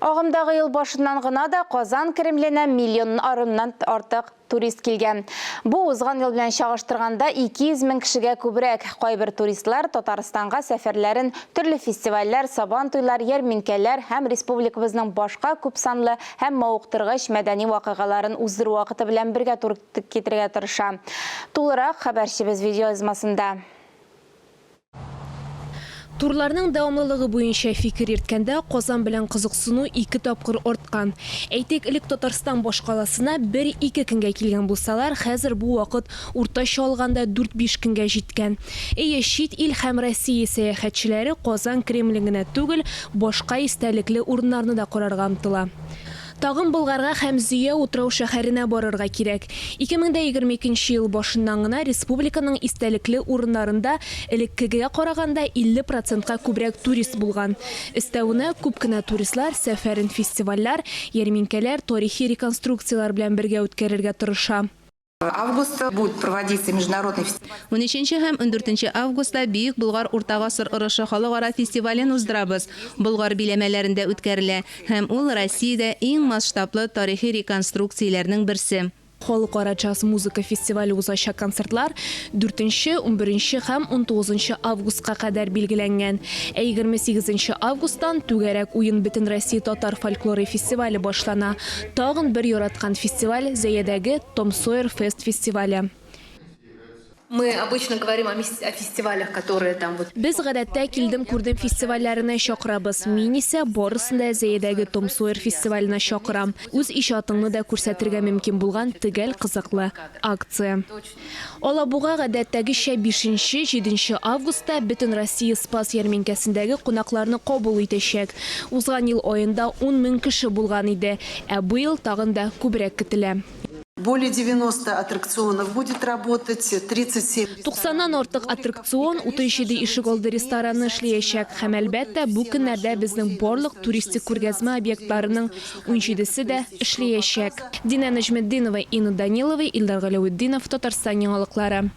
Агымдагы ел башыннан гына да Казан Кремленә миллион арымнан артык турист килгән. Бу узган ел белән чагыштырганда 200 мең кешегә күбрәк. Кайбер туристлар Татарстанга сәфәрләрен төрле фестивальләр, Сабантуйлар, ярминкәләр һәм республикабызның башка күпсанлы һәм мавыктыргыч мәдәни вакыйгаларын уздыру вакыты белән бергә туры китерергә тырыша. Тулырак хәбәрчебез видеоязмасында. Турларның дәвамлылыгы буенча фикер йөрткәндә, Казан белән кызыксыну ике тапкыр арткан. Әйтик, элек Татарстан башкаласына бер-ике көнгә килгән булсалар, хәзер бу вакыт уртача алганда дүрт-биш көнгә җиткән. Әйе, чит ил һәм Россия сәяхәтчеләре Казан Кремлен генә түгел, башка истәлекле урыннарны да карарга омтыла. Тагын Болгарга һәм Зөя утрау-шәһәренә барырга кирәк. 2022 нче ел башыннан гына республиканың истәлекле урыннарында элеккегегә караганда 50 процентка күбрәк турист булган. Өстәвенә, күп кенә туристлар сәфәрен фестивальләр, ярминкәләр, тарихи реконструкцияләр белән бергә үткәрергә тырыша. Августта будет проводиться международный фестиваль. Унөченче һәм ундүртенче августта Бөек Болгар Урта гасыр орышы халыкара фестивален уздырабыз. Болгар биләмәләрендә үткәрелә һәм ул Россиядә иң масштаблы тарихи реконструкцияләрнең берсе. Халыкара джаз-музыка фестивале узачак концертлар дүртенче, унберенче һәм унтугызынчы августка кадәр билгеләнгән. Ә егерме сигезенче августтан Түгәрәк уен Бөтенроссия татар фольклоры фестивале башлана. Тагын бер яраткан фестиваль, Зәядәге Том Сойер Фест фестивале. Мы обычно говорим о о фестивалях, которые там вот. Без гадәттә килдем-күрдем фестивальләренә чакырабыз. Мин исә барысын да Зәядәге Том Сойер фестиваленә чакырам. Үз иҗатыңны да күрсәтергә мөмкин булган төгәл кызыклы акция. Алабуга гадәттәгечә бишенче, җиденче августта Бөтенроссия Спас ярминкәсендәге кунакларны кабул итәчәк. Узган ел аенда ун мең кеше булган иде, ә быел тагын да күбрәк көтелә. Более 90 аттракционов будет работать, 37 Туксаннан артык аттракцион, 37 ишегалды рестораны эшләячәк һәм, әлбәттә, бу көннәрдә безнең барлык туристик күргәзмә объектларының унҗидесе дә эшләячәк. Динә Нәҗметдинова, Инна Данилова, Илдар Галәветдинов, Татарстан яңалыклары.